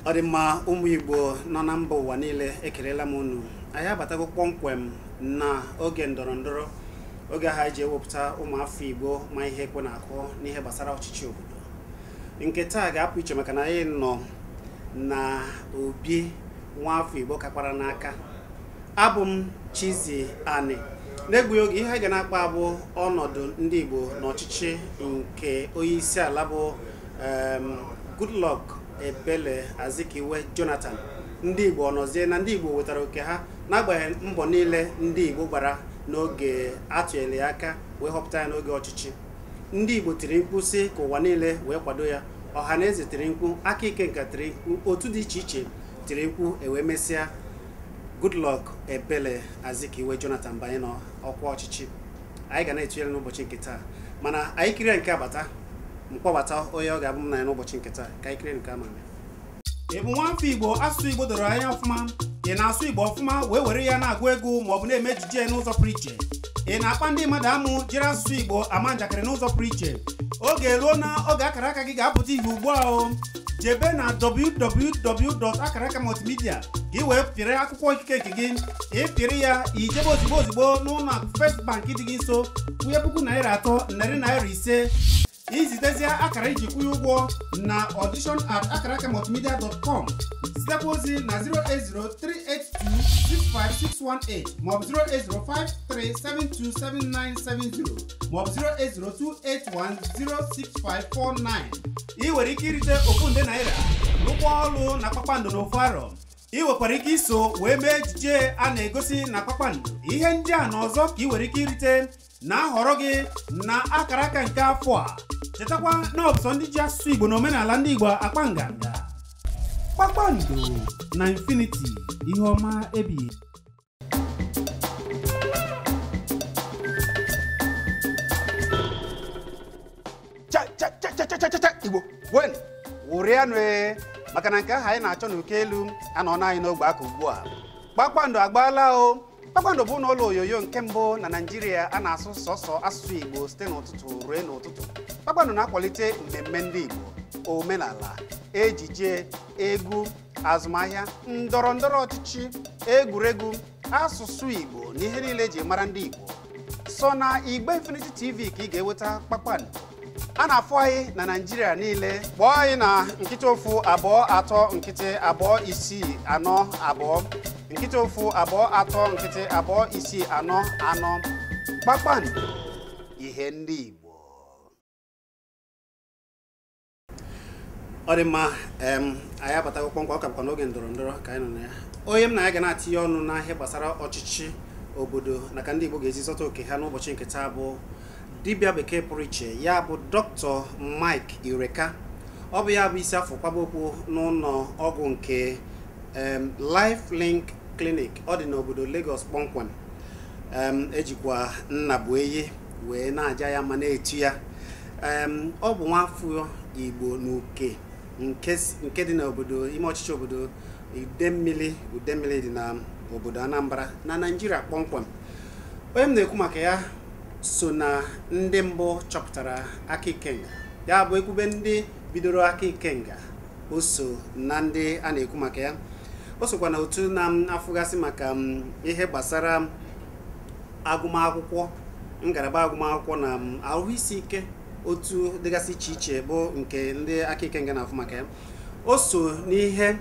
Ọ dị mma, ụmụ Igbo nọ na mba ụwa niile, ekelela m unu. Anyị abatago kpọmkwem na oge ndọrọ ndọrọ, oge ahụ anyị ji ewepụta ụmụafọ Igbo ma ihe ekwe na-akụ n'ihe gbasara ọchịchị obodo. Nke taa ga-apụ iche maka na anyị nọ na obi nwaafọ Igbo kakwara n'aka. Abụ m Chizzy Ani. N'egbughị oge, ihe anyị ga na-akpa abụ ọnọdụ ndị Igbo n'ọchịchị nke onye isi ala bụ Goodluck Ebele Azikiwe Jonathan. Ndị Igbo ọnọzie na ndị Igbo wetara oke ha n'agbanyeghị mbọ niile ndị Igbo gbara n'oge atụnyere ya aka wee họpụta ya n'oge ọchịchị. Ndị Igbo tiri mkpu sị ka ụwa niile wee kwado ya, ọha na eze tiri mkpu, aka ike nka tiri mkpu, otu dị iche iche tiri mkpu, ewee mesịa Goodluck Ebele Azikiwe Jonathan banye n'ọkwa ọchịchị. Anyị ga na-etinyere n'ụbọchị nke taa, mana anyị kirie nke abata mkpọbata onye ọ ga-abụ m na ya n'ụbọchị nke taa. Ka anyị kirie nke ama. Ị bụ nwafọ Igbo asụsụ Igbo doro anya ọfụma, ị na-asụ Igbo ọfụma wee were ya na-agụ egwu maọbụ na-eme ejije n'ụzọ pụrụ iche, ị na-akpa ndị mmadụ amụ jiri asụsụ Igbo ama njakịrị n'ụzọ pụrụ iche, oge eruo na oge akara aka gị ga-apụta ihe ugbu a. O jebe na www.akaraka multimedia ka ị wee pịrị akwụkwọ ikike nke gị. Ịpịrị ya, ijebe ozigbo ozigbo n'ụlọ akụ First Bank dị gị nso, kwụnye ₦3,500 izitezie akara iji kwụnye ụgwọ na audition@akaraka-multimedia.com. Zitekwa ozi na 08038265618 maọbụ 08053727970 maọbụ 08028106549. Ị nwere ike irite ₦1 nde, rụkwa ọrụ na Kpakpando n'ofu arọ. Ị nwekwara ike iso wee mee ejije a na-egosi na Kpakpando. Ihe ndị a na ọzọ ka ị nwere ike irite na nhọrọ gị na akara aka nke afọ a. Chetakwa na ọ bụ sọ ndị ji asụsụ Igbo na omenala ndị Igbo akpa nganga. Kpakpando na Infinity, ihe ọma ebighị. Cha cha cha cha cha cha cha! Igbo wen wụrịanụ ee, maka na nke ahụ anyị na-achọ n'uko elu anọ anyị n'ogbe aka ugbu a. Kpakpando agbaala o. Kpakpando bụ ụlọ onyonyo nke mbụ na Naịjirịa a na-asụ sọsọ asụsụ Igbo site n'ụtụtụ ruo n'ụtụtụ. Kpakpando na-akwalite mmemme ndị Igbo, omenala, ejije, egwu, azụmahịa, ndọrọ ndọrọ ọchịchị, egwuregwu, asụsụ Igbo na ihe niile eji mara ndị Igbo. Sọ na Igbe Infinity TV ka ị ga-enweta Kpakpando. A na-afụ anyị na Naịjirịa niile. Kpọọ anyị na 0 1 2 3 0 2 6 4 2, 0 1 2 3 0 2 6 4 4. Kpakpando, ihe ndị Igbo. Ọ dị mma, anyị abatago kpọmkwem. Ọ ka bụkwa n'oge ndọrọ ndọrọ ka anyị nọ na ya. Onye m na ya ga na-atinye ọnụ n'ahịa gbasara ọchịchị obodo na ka ndị Igbo ga-esi zọta oke ha n'ụbọchị nke taa bụ dibịa bekee pụrụ iche, ya bụ Dr. Mike Ireka. Ọ bụ ya bụ isi afọ kwaba okwu n'ụlọ ọgwụ nke Life Link Clinic. Ọ dị n'obodo Lagos kpọmkwem. Ejikwa Nnabuenyi wee na-aja ya ma na-etu ya. Ọ bụ nwafọ Igbo n'Uke nke dị n'obodo ime ọchịchị obodo Idemmili. Idemmili dị na obodo Anambra na Naịjirịa kpọmkwem. Onye m na-ekwu maka ya so na ndị mbụ chọpụtara aka ikenga, ya bụ ekwube ndị bidoro aka ikenga, o so na ndị a na-ekwu maka ya. O sokwa na otu na-afụgasị maka ihe gbasara agụmakwụkwọ, ngalaba agụmakwụkwọ na ahụ isi ike, otu dịgasị iche iche bụ nke ndị aka ikenga na-afụ maka ya. O so n'ihe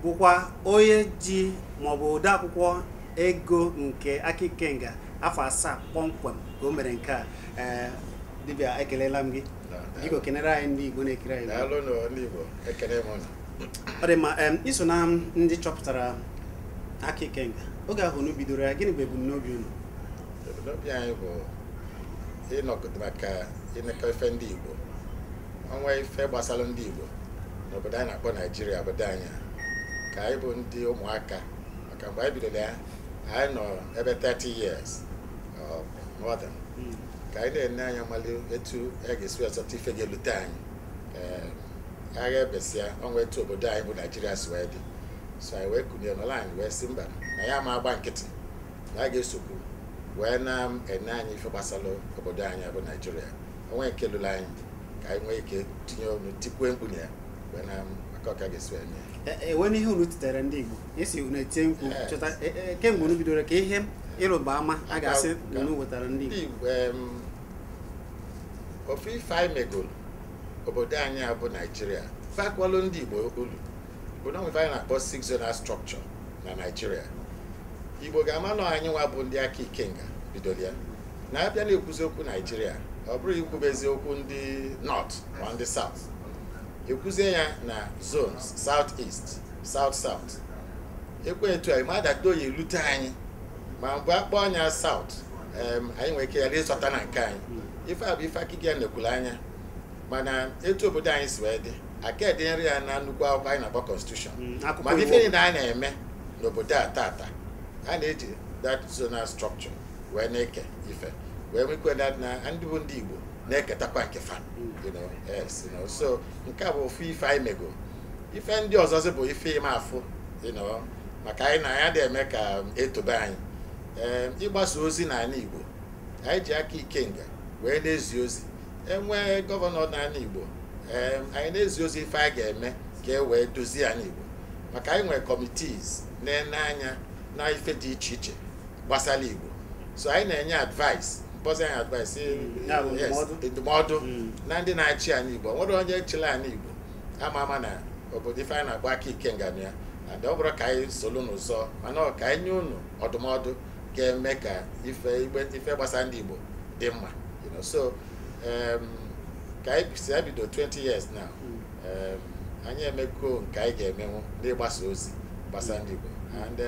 bụkwa onye ji maọbụ odeakwụkwọ ego nke aka ikenga afọ 7 kpọmkwem ka o mere nke a. Ee, dibịa, ekelela m gị. Biko kenere anyị ndị Igbo na-ekiri anyị. Daalụ nụ, ndị Igbo, ekene m unu. Ọ dị mma. Iso na ndị chọpụtara aka ikenga oge ahụ unu bidoro ya, gịnị bụ ebumnobi unu? Ebumnobi anyị bụ ịnọgide maka ịnekọ ife ndị Igbo, ọnwa ife gbasara ndị Igbo n'obodo anyị na-akpọ Naijiria, obodo anyị a. Ka anyị bụ ndị ụmụaka, maka mgbe anyị bidoro ya anyị nọ ebe 30 years or more than, ka anyị na-ene anya mmalụ etu a ga-esi wee ife ga-elute anyị. Ee, agha ebesịa, ọnwa etu obodo anyị bụ Naijiria si wee dị, so anyị wee kunye nọrọ anyị wee sị mba, na ya ma agba nkịtị, na a ga-esokwu wee na-ene anyị ife gbasara obodo anyị bụ Naijiria, onwe nke lụrụ anyị, ka anyị nwee ike tinye ọnụ, tikwue mkpu na ya wee na maka Maka ọ ka ga-esi wee mee. Enwe n'ihe unu titere ndị Igbo esi unu etie mkpu Yes. chọta kemgbe unu bidoro, ka ihe ịrụba ama a ga-asị na unu wetara ndị Ndị Igbo? Igbo, ofu ife anyị megoro obodo anyị a bụ Naijiria bakwalụ ndị Igbo ulu bụ na onwe ife anyị na-akpọ six zonal structure na Naijiria. Igbo ga-ama na anyị nwa bụ ndị aka ikenga bidoro ya. Na-abịa na-ekwuzi okwu Naijiria, ọ bụrụ ikwube eziokwu, ndị North ma ndị South ekwuzie ya na zones, South East, South South, ekwe etu a ma adata oyi elute anyị. Ma mgbe akpọ anya South, anyị nwere ike ghara ịzọta na nke anyị. Ife a bụ ife akịka ya nekwuru anya, mana etu obodo anyị si wee dị, aka ede nri ya na nnukwu akwụkwọ anyị na-akpọ constitution. Akwụkwọ Maka iwu. Ife niile a na-eme n'obodo a tata, a na-eji that zonal structure wee na-eke ife, wee nwekwe na ndị bụ ndị Igbo na-eketakwa nke fa. Yes, so nke a bụ ofu ife anyị mego. Ife ndị ọzọzi bụ ife ime afụ, maka anyị na ya dị eme ka etobe anyị. Ee, ịgbasa ozi n'ala Igbo, anyị ji aka ikenga wee na-ezi ozi. Enwee governor n'ala Igbo, ee, anyị na-ezi ozi ife a ga-eme ka e wee dozie ala Igbo, maka anyị nwere committees na-ene anya na ife dị iche iche gbasara Igbo. So anyị na-enye advice, mkpọzi anyị advice. Ya bụ Yes, ndụmọdụ. Ndụmọdụ na ndị na-achị anyị Igbo. Nwere onye chịrị anyị Igbo ama ama na obodo ife anyị na-akpọ aka ikenga na ya, and ọ bụrụ ka anyị solu n'ụzọ, mana ọ ka anyị nye unu ọdụmọdụ ga-eme ka ife igbe ife gbasara ndị Igbo dị mma. So ka anyị si ebido 20 years now, anyị emego nke anyị ga-emenwu n'ịgbasa ozi gbasara ndị Igbo. And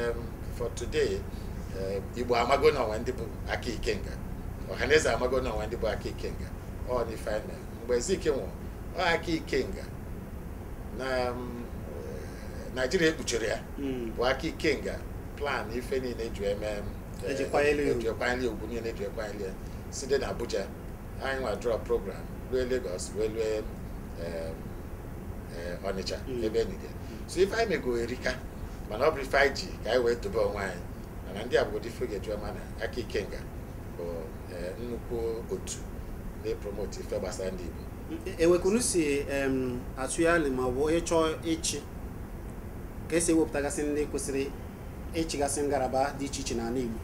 for today, Igbo amago na onwe ndị bụ aka ikenga, ọhaneze amago na onwe ndị bụ aka ikenga. Ọ n'ife anyị mere mgbe Zik nwụrụ, ọ aka ikenga na Naijiria ekpuchiri ya bụ aka ikenga plan ife niile eji eme. Eji kwanyere ya ugwu. Eji kwanyere ugwu niile eji kwanyere ya site na Abuja. Anyị nwa draw program ruo Lagos, wee rue Ọnịcha, ebe enide. So ife anyị mego erika, mana ọ bụrụ ife anyị ji ka anyị wee tobe onwe anyị, mana ndị a bụgodo ife ga-eju ama na aka ikenga bụ nnukwu otu na-epromote ife gbasara ndị Igbo. Ewekunu si atụgharị ma ọ bụ onye chọọ ịchị, ka esi ewepụtagasị ndị kwesịrị ịchịgasị ngalaba dị iche iche n'ala Igbo,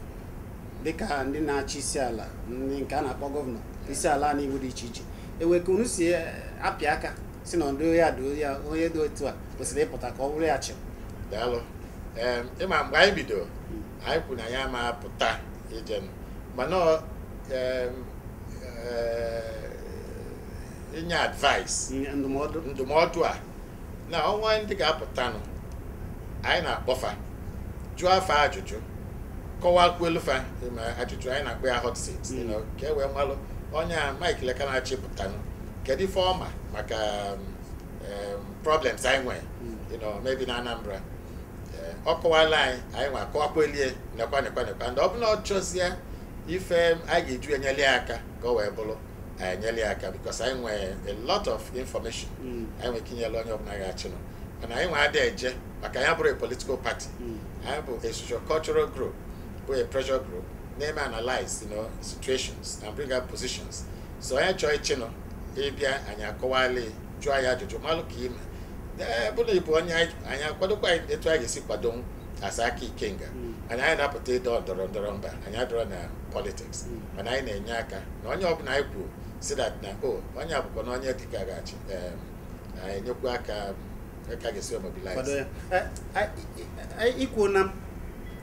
dịka ndị na-achị isi ala, ndị nke a na-akpọ governor, isi ala ala Igbo dị iche iche, ewekunu si apị aka si na ndị ya dị ya, onye dị otu a kwesịrị ịpụta ka ọ bụrụ ya chịrị? Daalụ. Ịma mgbe anyị bido, anyị kwuru na anyị ama pụta ije, mana inye advice, ndụmọdụ, ndụmọdụ a na ọnwa ndị ga-apụtanụ, anyị na-akpọfa, jụọ afa ajụjụ, kọwakwuelu fa ma ajụjụ anyị na-akpọ ya hot seat, ka e wee malụ onye a Mike Leka na-achị pụtanụ, kedu ife ọma maka problems anyị nwere, maybe na Anambra. Ọ kọwala anyị, anyị nwa akọwakwelie, nekwa nekwa nekwa ndị ọ bụla ọ chọzie ife anyị ga-eju enyere ya aka ka ọ wee bụrụ anyị enyere ya aka, because anyị nwere a lot of information anyị nwere ike inyere onye ọbụla ga-achịnụ. Mana anyị nwe ada eje, maka anyị abụrụ a political party. Anyị bụ a social cultural group, bụ a pressure group na-eme analyze situations and bring up positions. So onye chọọ ịchịnụ ịbịa, anyị akọwali, jụọ ya ajụjụ, malụ ka ime ee bụrụ ịbụ onye anyị akwadokwa etu anyị ga-esi kwado asa aka ikenga. Anyị na-apụta ịdọ ndọrọ ndọrọ mba, anyị adọrọ na politics, mana anyị na-enye aka na onye ọbụla anyị kwuru si that na o onye abụkwa na onye dịka ga-achị, anyị enyekwa aka ka ga-esi mobilize. Kwado ya. Ikwu na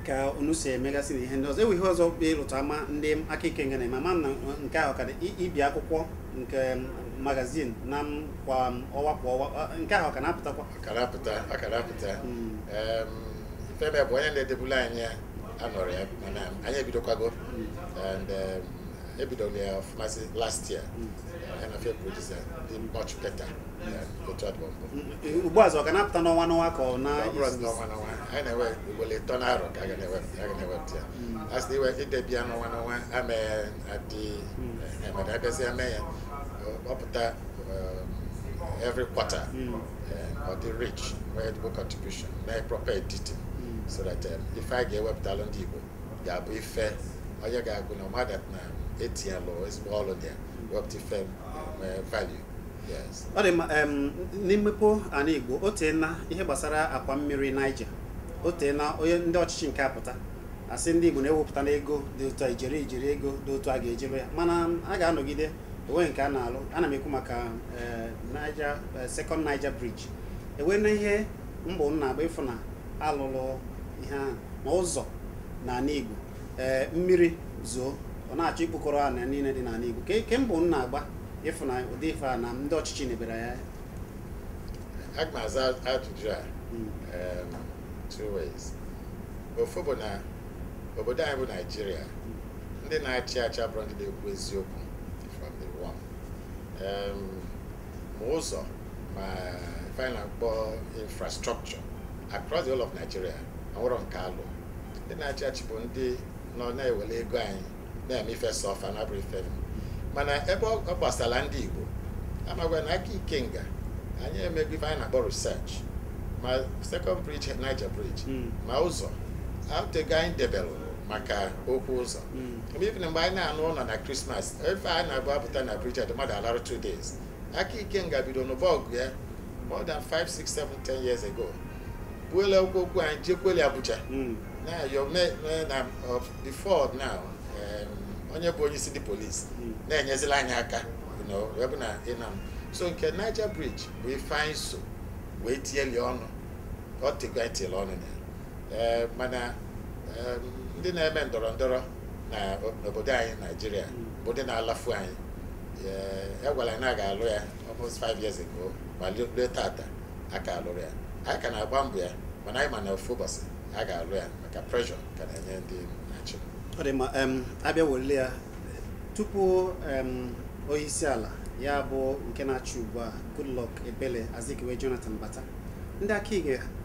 ka unu si emegasị na ihe ndị ọzọ, enwe ihe ọzọ bụ ịrụtụ ama ndị aka ikenga na-eme ama na nke ahụ ka dị, ibi akwụkwọ nke magazine na kwa ọnwa kwa ọnwa, nke ahụ ka na-apụtakwa? Ọ ka na-apụta. Ifeme bụ onye na-edebulu anyị ya anọrọ ya, mana anyị ebidokwago and ebidoro ya ọfụmasị last year. Anyị na fe producer dị much better than otu ọ dị mbụ. Ugbu a ọ ka na-apụta n'ọnwa n'ọnwa ka ọ na Ọ bụrụ n'ọnwa n'ọnwa, anyị na-ewe ugboro 3 n'arọ ka a ga na-ewepụta ya. A sị iwe idebi ya n'ọnwa n'ọnwa ame adị, mana abịazi ame ya ọ pụta every quarter. Ọ dị rich, nwee ezigbo contribution, mee proper editing, so that ife a ga-ewepụtalụ ndị Igbo ga-abụ ife onye ga-agụ na ọma that na etinyelụ ezigbo ọrụ na ya, wepụta ife nwee value. Yes. Ọ dị mma. N'immepe ala Igbo, o teena ihe gbasara akwa mmiri Niger, o teena onye ndị ọchịchị nke apụta asị ndị Igbo na-ewepụta n'ego dị otu a, ijeri ijeri ego dị otu a ga-ejebe ya, mana a ga-anọgide onwe nke a na-alụ. Ana m ekwu maka Niger, Second Niger Bridge. Enwe na ihe mbụ m na-agba ịfụ na alụlụ ihe ahụ ma ụzọ n'ala Igbo, ee, mmiri zoo, ọ na-achọ ikpokọrọ ala niile dị n'ala Igbo. Ke mbụ m na-agba ịfụ na ụdị ife a na ndị ọchịchị nebere ya. Aga m aza ajụjụ a two ways. Ofu bụ na obodo anyị bụ Naijiria, ndị na-achị achị abụrụ ndị na-ekwu eziokwu from the one. Ma ụzọ ma ife anyị na-akpọ infrastructure across the whole of Nigeria, anwụrọ nke alụ. Ndị na-achị achị bụ ndị nọ na-ewere ego anyị na-eme ife sọfa na abụrụ ife. Mana ebe ọ gbasara ndị Igbo, amagwa na aka ikenga anyị emego ife anyị na-akpọ research, ma second bridge, Niger Bridge, ma ụzọ atego anyị debelụ maka okwu ụzọ. Even mgbe anyị na-anụ ụlọ na Christmas, ife anyị na-abụ apụta na bridge adị mmadụ alarụ 2 days. Aka ikenga bido n'ụbọgụ ya more than 5, 6, 7, 10 years ago, buola okwu anyị jekweli Abuja na-ayọ na before now, onye bụ onye isi ndị polisi na-enyezila anyị aka, ebe na ịna so nke Niger Bridge bụ ife anyị so wee tieli ọnụ. Ọ tego anyị tiele ọnụ na ya. Ee, mana ndị na-eme ndọrọ ndọrọ na n'obodo anyị Naijiria bụ ndị na-alafu anyị. Ee, e gwara anyị na a ga-alụ ya almost 5 years ago, ma lue tata aka alụrụ ya. Anyị ka na-agba mbọ ya, mana anyị ma na ofu ụbọchị a ga-alụ ya, maka pressure ka na-enye ndị na-achị. Ọ dị mma. Abịa werele ya tupu onye isi ala ya bụ nke na-achị ugbu a, Goodluck Ebele Azikiwe Jonathan, bata, ndị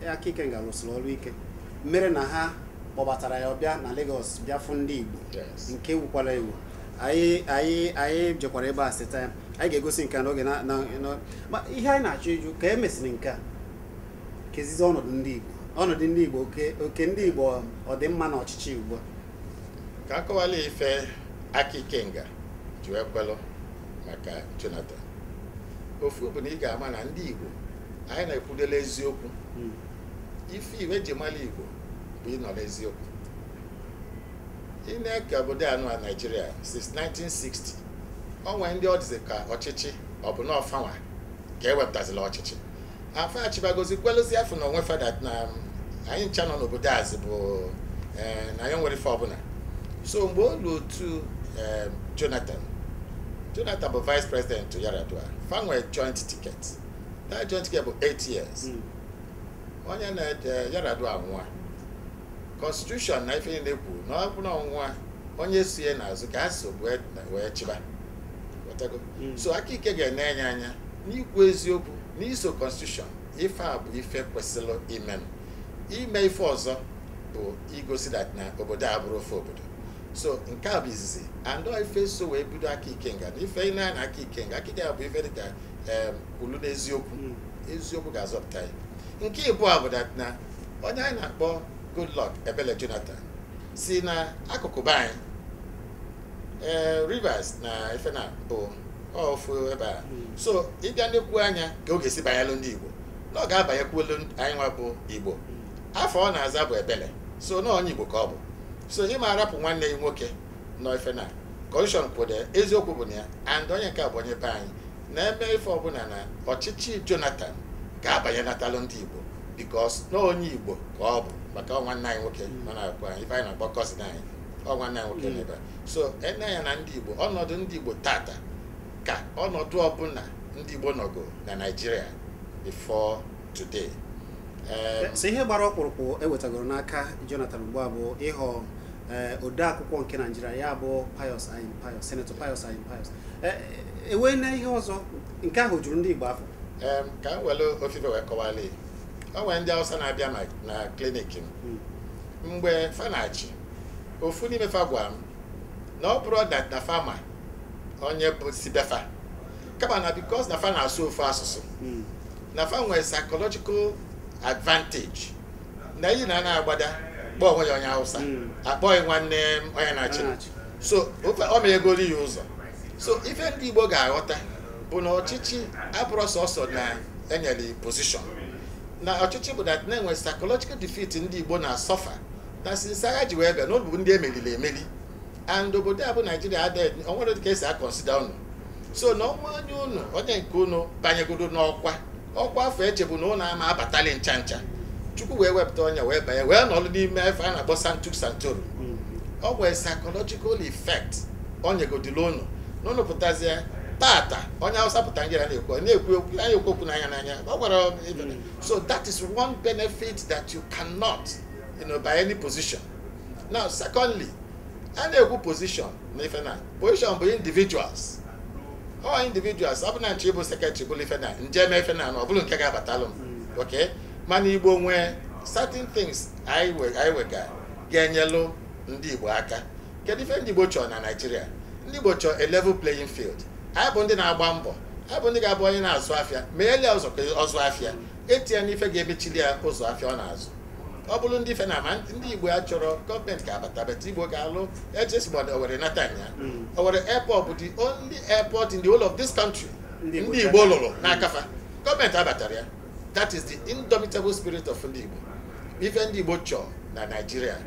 aka ike nga rụsịrị ọrụ ike mere na ha kpọbatara ya ọbịa na Lagos, bịa fụ ndị Igbo. Nke wukwara ewu, anyị jekwara ebe a seta ya. Anyị ga-egosi nke a n'oge na ma ihe anyị na-achọ ịjụ ka e mesịrị nke a, kezizi ọnọdụ ndị Igbo, ọnọdụ ndị Igbo, oke ndị Igbo, ọ dị mma na ọchịchị ugbu a? Ka akọwala ife aka ikenga ji wee kwelụ maka Jonathan. Ofu bụ na ị ga-ama na ndị Igbo anyị na-ekwudela eziokwu. Ife iwe ji mara Igbo bụ ịnọ n'eziokwu. Ị na-eke obodo anụ a Naijiria since 1960, o nwee ndị ọ dịzị ka ọchịchị ọ bụ na ọfanwa ka ewepụtazila ọchịchị afa achịbagozi kwelụzi afọ na onwe fada na anyị ncha nọ n'obodo azị bụ na anyị nwere ife ọbụla. So mgbe olu otu Jonathan bụ vice president to Yar'Adua, fa nwee joint ticket. That joint ticket bụ 8 years. Onye na Yar'Adua nwa, constitution na ife niile kwuru na ọ bụ na ọnwụnwa onye sie n'azụ ka ha so wee chịba. Ghọtago? So aka ike ga-ene anya anya n'ikwu eziokwu, n'iso constitution. Ife a bụ ife kwesịrị ime ime. Ife ọzọ bụ igosi that na obodo a bụrụ ofe obodo. So nke a bụ izizi and ọ ife so wee bido aka ikenga na ife ị na aka ikenga. Aka ikenga bụ ife dịka ulu n'eziokwu. Eziokwu ga-azọpụta ya. Nke ịbụọ bụ that na onye anyị na-akpọ Goodluck Ebele Jonathan si na akụkụ be anyị, ee, Rivers na ife na bụ ofu ebe a. So ịbịa nekwu anya ka ọ ga-esi banyelụ ndị Igbo na ọ ga-abanyekwuelu anyị nwa bụ Igbo. Afọ ọ na-aza bụ Ebele, so na onye Igbo ka ọ bụ. So ịma arapụ nwanne ya nwoke nọ ife na constitution kwudo eziokwu bụ na ya and onye nke a bụ onye be anyị na-eme ife ọbụla na ọchịchị Jonathan ga-abanye natalụ ndị Igbo, because na onye Igbo ka ọ bụ, maka ọ nwanne anyị nwoke nọ na-akpọ anyị ife anyị na-akpọ cousin anyị, ọ nwanne anyị nwoke n'ebe a. So ene anya na ndị Igbo, ọnọdụ ndị Igbo tata ka ọnọdụ ọbụla ndị Igbo nọgo na Nigeria before today. So ihe gbara ọkpụrụkpụ ewetagoro n'aka Jonathan ugbu a bụ ịghọ ode akwụkwọ nke Naijiria, ya bụ Pius Anyim Pius, Senator Pius Anyim Pius. Ewee na ihe ọzọ nke ahụ juru ndị Igbo afọ. Ka m were ofufe wee kọwala. O nwere ndị Hausa na-abịa na clinic m. Mgbe fa na-achị, ofu n'ime fa gwa m na ọ bụrụ that na fama onye bụ si befa, kama na because na fa na-asụ ofu asụsụ, na fa nwere psychological advantage na iyi na na-agbada kpọọ onwe ya onye Hausa, akpọghị nwanne m onye na-achị. Na-achị. So ofe ọ meghegoro ya ụzọ. So ife ndị Igbo ga-aghọta bụ Bụ na ọchịchị abụrụ sọsọ na enyere position, na ọchịchị bụ that na-enwe psychological defeat ndị Igbo na-asọfa na since agha ji wee bịa na bụ ndị emeriri emeri, and obodo a bụ Naijiria adịghị onwere ka esi a-consider unu. So na ọnwa onye unu, onye nke unu banyegodo n'ọkwa, ọkwa afọ echebu na ụnụ ama abatali ncha ncha, Chukwu wee wepụta onye wee banye wee nọrọ n'ime efe a na-akpọ sanctum sanctorum. Ọ nwere psychological effect o nyegodili unu na unu pụtazie tata, onye Hausa pụta ngịra na-ekwu na-ekwu okwu anya, ekwu okwu n'anya n'anya ọ gwara. So that is one benefit that you cannot by any position. Now, secondly, a na-ekwu position na ife na position bụ individuals, all individuals. Ọ bụ na nche ịbụ secretary bụrụ ife na njem ife na ọ bụrụ nke ga-abatalụ m, okay, mana Igbo nwee certain things anyị wega ga-enyelụ ndị Igbo aka. Kedu ife ndị Igbo chọrọ na Naijiria? Ndị Igbo chọrọ a level playing field. Anyị bụ ndị na-agba mbọ, anyị bụ ndị ga-abụ onye na-azụ afịa ma elie ụzọ ka ọzụ afịa etinye n'ife ga-emechili ya ụzọ afịa ọ na-azụ. Ọ bụrụ ndị ife na ama ndị Igbo ya chọrọ gọọmenti ga-abata bata, Igbo ga-alụ echesi Owerri nata ya. Owerri airport bụ the only airport in the whole of this country ndị Igbo lụrụ n'akafa, gọọmenti abatara ya. That is the indomitable spirit of ndị Igbo. Ife ndị Igbo chọọ na Naijiria,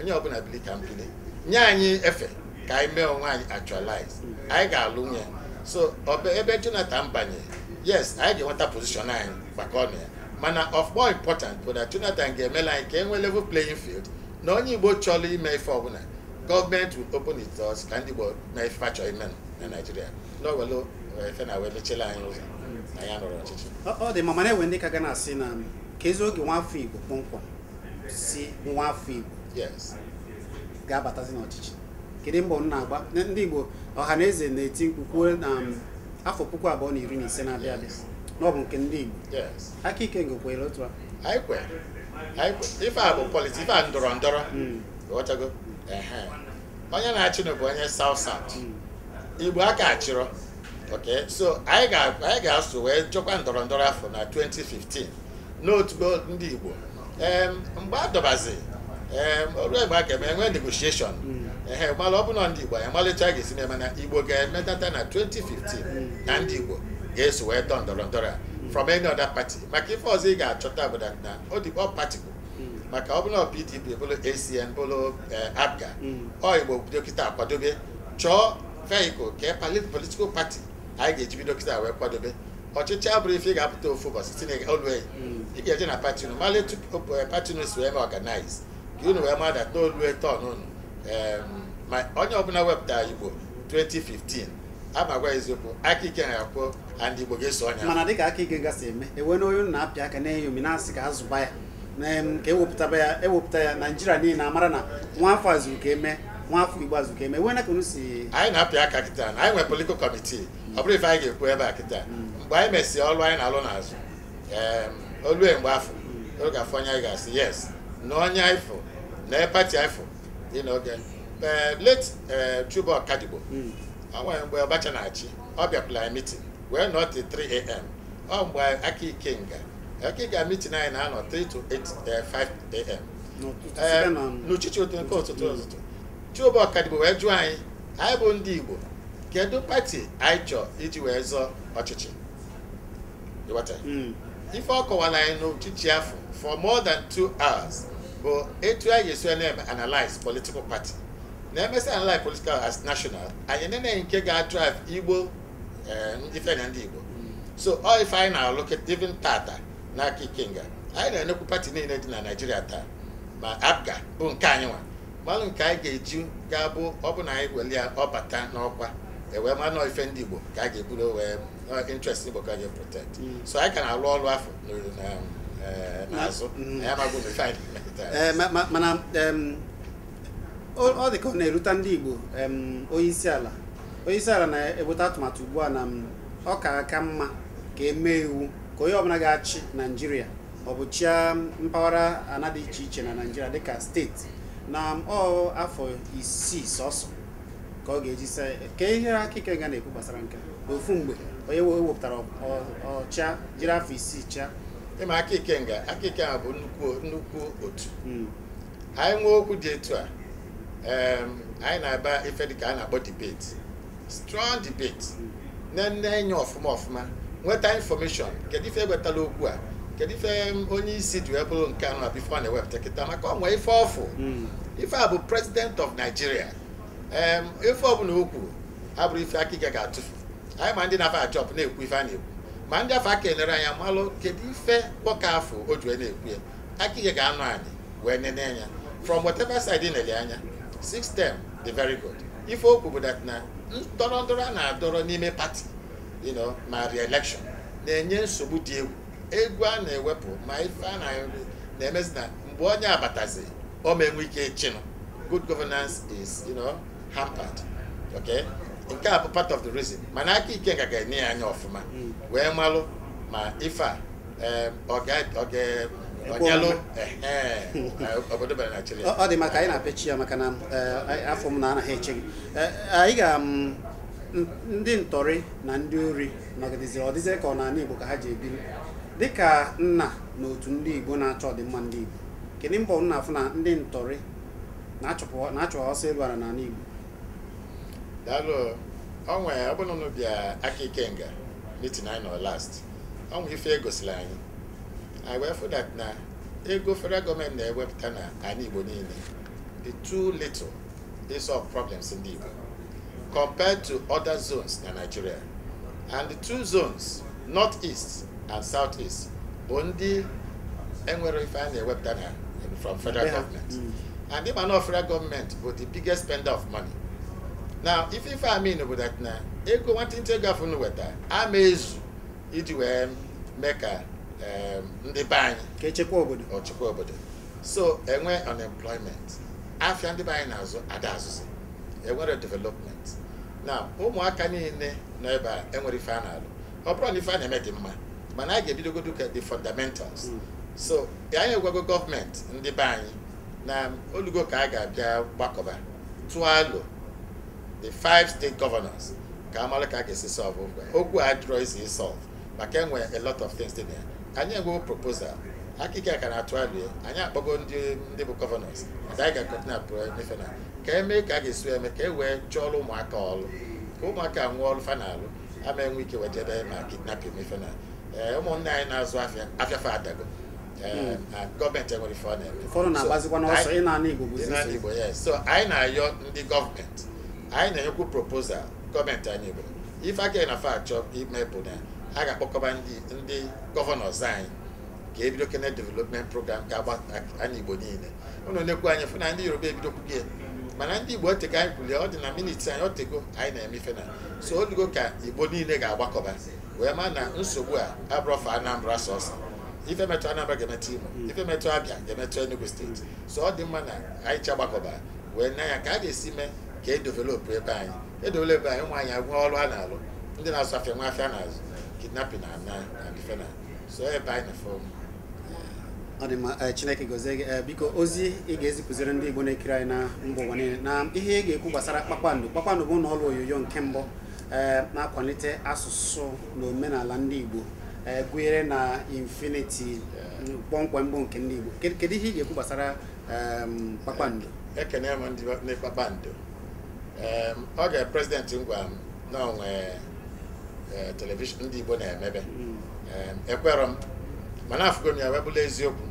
onye ọbụla bili ka mbili nye anyị efe ka anyị mee onwe anyị actualize, anyị ga-alụ nwunye. So ebe Jonathan banye, yes, anyị ga-enweta position anyị maka ọnụ ya, mana of more important bụ na Jonathan ga-emela anyị ka e nwee level playing field, na onye Igbo chọrọ ime ife ọbụla, gọọmenti will open its doors ka ndị Igbo na ife chọrọ ime na Naijiria na owelu ife na wee mechela anyị ụzọ na ya nọrọ ọchịchị. Ọ dị ma, mana enwe ndị ka ga na-asị na ka ezi oge nwafọ Igbo kpọmkwem si nwafọ Igbo ga-abatazi n'ọchịchị. Kedu mbọ m na-agba ndị Igbo? Ọha na eze na-eti mkpu kwuo na afọ 2015 na-abịa abịa na ọ bụ nke ndị Igbo. Aka ike ngokwere otu a. Anyị kwe, anyị kwe. Ife a bụ politics, ife a ndọrọ ndọrọ, ghọtago? Ehe, onye na-achị bụ onye South South, Igbo aka achịrọ. Okay, so anyị ga-asụ wee jọkwa ndọrọ ndọrọ afọ na 2015 n'otugo ndị Igbo. Mgbe a dọbazi oru mgbe a ga-eme enwe negotiation, ehe, mana ọ bụ na ndị Igbo anyị amalite a ga-esi na-eme na Igbo ga-emetata na 2015 na ndị Igbo ga-eso wee dọ ndọrọ ndọrọ a from any other party. Maka ife ọzọ ị ga-achọta bụ that na ọ dị ọ party bụ maka ọ bụrụ na PDP bụrụ ACN bụrụ APGA, ọ Igbo bido kịta akwadobe chọọ vehicle ka political party anyị ga-eji bido kịta wee kwadobe ọchịchị. Abụrụ ife ị ga-apụta ofu ụbọchị si olue, ị ga-eje na party unu mara etu party unu si wee mee organize ka unu wee mara that n'olue turn unu. Ma onye ọbụla wepụtara Igbo 2015, ama gwa eziokwu, aka ike na-akwụ and Igbo ga-eso onye. Mana dịka aka ike gasị eme ewe na onye na-apịa aka na-eyomi na-asị ka azụba ya ka ewepụtaba ya, ewepụta ya, Naijiria niile amara na nwa afọ a zuru ka eme, nwa afọ Igbo azụ ka eme, enwena ka unu si? Anyị na-apịa aka kịta na anyị nwere political committee. Ọ bụrụ ife anyị ga-ekwu ebe a kịta, mgbe anyị mesịrị ọrụ anyị na-alụ n'azụ olue mgbe afọ oge afọ onye anyị ga-asị yes na onye anyị fụ na party anyị fụ dị n'oge late Chuba Okadigbo. Ọ nwere mgbe Abacha na-achị, ọ bịakwula anyị meeting wee nọ till 3 a.m. Ọ mgbe aka ike nga aka ike meeting anyị na-anọ 3 to 8, 5 a.m. n'uchichi ụtụ nke ụtụtụ ụtụtụ. Chuba Okadigbo wee jụọ anyị, anyị bụ ndị Igbo, kedu party anyị chọọ iji wee zọọ ọchịchị? Ife ọ kọwara anyị n'uchichi afọ for more than 2 hours bụ etu anyị ga-esi na-eme analyze political party, na-emesị analyze political as national, anyị nene nke ga-drive Igbo ife na ndị Igbo. So ọ ife anyị na-alụ even tata n'aka ikenga, anyị na-enekwu party niile dị na Naịjirịa taa, ma APGA bụ nke anyị nwa malụ nke anyị ga-eji ga-abụ ọ bụ na anyị weli ya ọbata n'ọkwa, ewee ma nọọ ife ndị Igbo ka a ga-eburu wee interest Igbo ka a ga-protect. So anyị ka na-alụ ọrụ afọ n'azụ, anyị amaghị na ife anyị na-eme. Mana ọ dị ka ọ na-erute ndị Igbo, onye isi ala na-eweta atụmatụ ugbu a na ọ ka aka mma ka emee iwu ka onye ọbụla ga-achị Naijiria, ọ bụ chịa mpaghara ana dị iche iche na Naijiria dịka steeti, na ọ afọ 6 sọsọ ka ọ ga-eji sa ka ihe akịka ga na-ekwu gbasara nke ofu mgbe onye wepụtara ọcha jiri afọ 6 chịa. Ịma aka ikenga, aka ike bụ nnukwu nnukwu otu. Anyị nwee okwu dị etu a, anyị na-aba ife dịka a na-akpọ debate, strong debate. Nene enye ọfụma ọfụma, nweta information. Kedu ife ewetala okwu a? Kedu ife onye isi ji wee bụrụ nke anụ a before na-ewepụta kịta? Maka ọ nwee ife ọfụ. Ife a bụ president of Nigeria. Ife ọbụla o kwuru abụrụ ife akịga ga-atụfu anyị. Ma ndị na-afa achọpụ na-ekwu ife a na-ekwu, ma ndị afọ aka enere anya malụ kedu ife nwoke afọ o ji wee na-ekwu ya. Akịga ga-anọ anyị wee nene anya from whatever side ị na-ele anya. Six term dị very good. Ife okwu bụ that na ndọrọ ndọrọ a na-adọrọ n'ime party, ma re-election na-enye nsogbu dị egwu. Egwu a na-ewepụ ma ife a na-emezi na mgbe onye abatazi, ọ ma enwe ike ịchịnụ. Good governance is hampered. Okay, nke a bụ part of the reason. Mana aka ike nga ga-enye ya anya ọfụma wee malụ ma ife a ọ ga-onyelụ obodo bere Naijiria. Ọ dị maka anyị na-apechi ya, maka na afọ m na anaghị eche gị. Anyị ga ndị ntọrị na ndị ori nọgideziri, ọ dịzị ka ọ na-ala Igbo ka ha ji ebiri. Dịka nna na otu ndị Igbo na-achọ ọdịmma ndị Igbo, kedu mbọ m na-afụ na ndị ntọrị na-achụ ọsọ elu ala n'ala Igbo? Daalụ. Onwe ọ bụrụ na unu bịa aka ikenga meeting anyị nọ last, onwe ife egosiri anyị, anyị wee fụ that na ego federal gọọmenti na-ewepụta na ala Igbo niile dị too little to solve problems ndị Igbo compared to other zones na Nigeria. And the two zones, North East and South East, bụ ndị enwere ife a na-ewepụta na from federal Be ha. government. And ịma na federal government bụ the biggest spender of money. Now, ife I mean bụ that na ego nwantịntị ego afọ unu weta ama ezu iji wee mee ka ndị be anyị ka echekwa obodo. Ọchịkwa obodo. So enwe unemployment, afịa ndị be anyị na-azụ ada azụzụ, enwere development. Na ụmụaka niile nọ ebe a enwere ife a na-alụ. Ọ bụrụ na ife a na-eme dị mma, mana a ga-ebidogodu ka the fundamentals. So anyị egwago gọọmenti ndị be anyị na olugo ka a ga-abịa gbakọba tụọ alo, the five state governors, ka amara ka a ga-esi solve okwu a. Adịrọ easy solve maka enwe a lot of things dị na ya. Anyị enwewo proposal, akịka ka na-atụ alo ya. Anyị akpọgo ndị bụ governors and anyị ga-continue apụ n'ife na ka eme ka a ga-esi eme ka e wee chọọrọ ụmụaka ọrụ, ka ụmụaka nwee ọrụ fa na-alụ, ama enwe ike wee jebe ma kidnapping ife na ee ụmụnne anyị na-azụ afịa, afịa fa adago. Ee, na gọọmenti enwere ife ọ na-eme. Ụfọdụ na-agbazikwa n'ọsọ ịna-ana Igbo bụzi Dị n'ala nsogbu. Igbo, yes. So anyị na-ayọ ndị gọọmenti, anyị na-enyekwu proposal gọọmenti anyị bụ ife aka na fa achọ ime bụ na a ga-akpọkọba ndị governors anyị ka ebido kene development program ga-agba anyị Igbo niile. Ụnụ nekwu anyị fụ na ndị Yoruba ebidokwu gị, mana ndị Igbo otego anyị kwulie ọ dị na minute anyị, otego anyị na-eme ife na. So olugo ka Igbo niile ga-agbakọba wee ma na nsogbu a abụrọfa Anambra sọsọ. Ife metụ Anambra ga-emetụ Imo, ife metụ Abịa ga-emetụ Enugu steeti. So ọ dị mma na anyị cha gbakọba wee na ya ka a ga-esi mee ka e develop ebe anyị, e develop anyị, ụmụ anyị nwee ọrụ a na-alụ, ndị na-azụ afịa nwe afịa na-azụ, kidnapping na ana na ife na. So ebe anyị na fọm. Ọ dị mma. Chineke gozie gị. Biko, ozi ị ga-ezipụziri ndị Igbo na-ekiri anyị na mba ụwa niile na ihe ị ga-ekwu gbasara Kpakpando. Kpakpando bụ ụlọ ọrụ onyonyo nke mbụ na-akwalite asụsụ na omenala ndị Igbo, gụnyere na Infinity kpọmkwem bụ nke ndị Igbo. Kedu ihe ị ga-ekwu gbasara Kpakpando? Ekene m ndị Kpakpando. Oge president ngwa m na onwe television ndị Igbo na-emebe, ekwerọ m, mana afụgo m ya wee bụrụ eziokwu.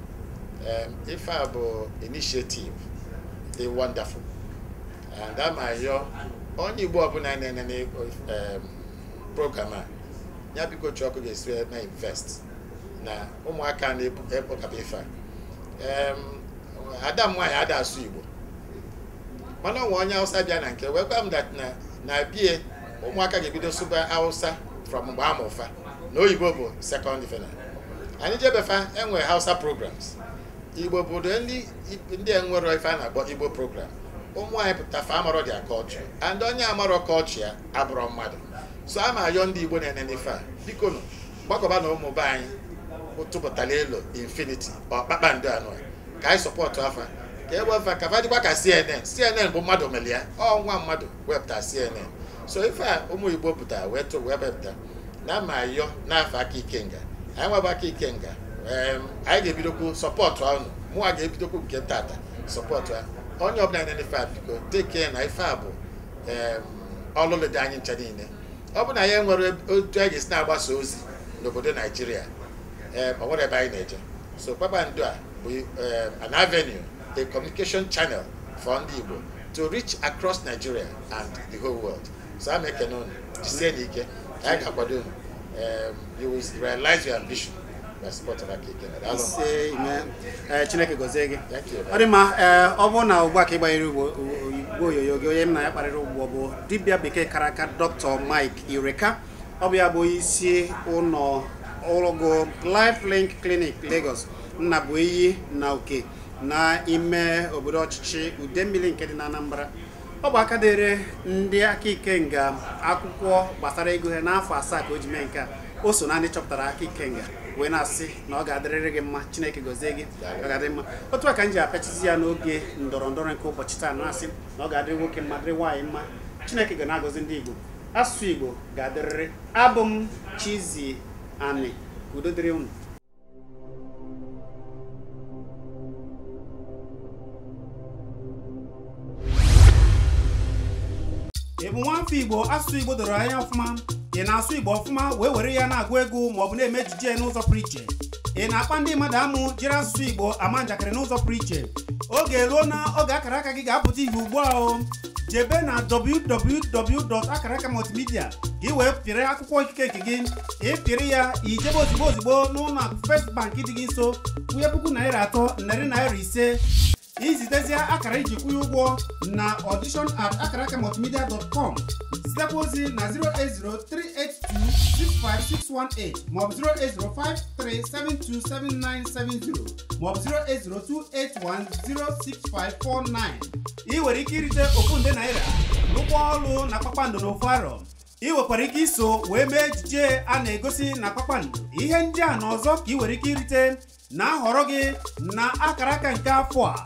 Ife a bụ initiative dị wonderful and ama ayọ onye Igbo ọbụla na-enene program a ya, biko chọọ ọkụ ga-esi wee na invest na ụmụaka na-ekpokọba ife a. Ada m nwaanyị ada asụ Igbo, mana onwe onye Hausa bịa na nke wee gwa m that na bie ụmụaka ga-ebido sụba Hausa from mgbe a mụfa, na oyibo bụ second ife na anyị jebefa enwe Hausa programs. Igbo bụ ndị enwero ife a na-akpọ Igbo program. Ụmụ anyị pụta fa amarọ their culture, and onye amarọ culture ya abụrọ mmadụ. So a ma ayọ ndị Igbo na-ene n'ife a, biko nụ gbakọba na ụmụ be anyị tụpụtara elu Infinity ọ Kpakpando anụ a, ka anyị support afa ka e wefa ka fa dịkwa ka CNN. CNN bụ mmadụ mere ya, ọ nwa mmadụ wepụta CNN. So ife a ụmụ Igbo pụtara wee tụ wee wepụta na ama ayọ n'afọ aka ikenga anyị nwebụ aka ikenga. Anyị ga-ebidokwu support ọnụ, mụnwa ga-ebidokwu nke tata support ha. Onye ọbụla na ife a, biko take care na ife a bụ ọlụlụ dị anyị ncha niile. Ọ bụ na ya nwere otu anyị ga-esi na-agbasa ozi n'obodo Naijiria, ee, ọ nwere ebe anyị na-eje. So Kpakpando a bụ an avenue, a communication channel for ndị Igbo to reach across Nigeria and the whole world. So I'm ekene unu, jisie n'ike, anyị ga-akwado unu. You will realize your ambition by supporting Aka Ikenga. Daalụ. Ise ime. Ee, Chineke gọzie gị. Thank you. Ọ dị mma. Ee, ọ bụrụ na ugbu a ka ị gbanyere igwe onyonyo gị, onye m na ya kparịrị ugbu bụ dibịa bekee kara aka, Dr. Mike Ireka. Ọ bụ ya bụ isi ụlọ ọgwụ Life Link Clinic Lagos, Nnabuiyi na Oke, n'ime obodo ọchịchị Udemmili nke dị na Anambra. Ọ bụ aka dịrị ndị Aka Ikenga akwụkwọ gbasara ego ha n'afọ 7 ka o ji mee nke a. O so na ndị chọpụtara Aka Ikenga, wee na-asị na ọ ga-adịrịrị gị mma. Chineke gọzie gị, ọ ga-adị mma. Otu a ka m ji apịachizi ya n'oge ndọrọ ndọrọ nke ụbọchị taa, na-asị na ọ ga-adịrị nwoke mma, dịrị nwaanyị mma. Chineke ga na-agọzi ndị Igbo, asụsụ Igbo ga-adịrịrị. Abụ m Chizzy Ani, ka udo dịrị unu. Ị bụ nwafọ Igbo asụsụ Igbo doro anya ọfụma, ị na-asụ Igbo ọfụma wee were ya na-agụ egwu maọbụ na-eme ejije n'ụzọ pụrụ iche, ị na-akpa ndị mmadụ amụ jiri asụsụ Igbo ama njakịrị n'ụzọ pụrụ iche, oge ruo na oge akara aka gị ga-apụta ihe ugbu a. O jebe na www.akarakamultimedia ka ị wee pịrị akwụkwọ ikike nke gị. Ịpịrị ya, ijebe ozigbo ozigbo n'ụlọ akụ First Bank dị gị nso, kwụnye ₦3,500, ₦500. Izitezie akara iji kwụnye ụgwọ na audition@akarakamultimedia.com. Zitekwa ozi na 08038265618 maọbụ 08053727970 maọbụ 08028106549. Ị nwere ike irite ₦1 nde, rụkwa ọrụ na Kpakpando n'ofu arọ. Ị nwekwara ike iso wee mee ejije a na-egosi na Kpakpando. Ihe ndị a na ọzọ ka ị nwere ike irite na nhọrọ gị na akara aka nke afọ a.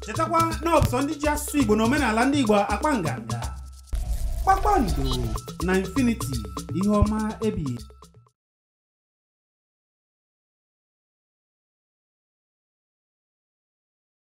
Chetakwa na ọ bụ sọ ndị ji asụsụ Igbo na omenala ndị Igbo akpa nganga. Kpakpando na Infinity, ihe ọma ebighị.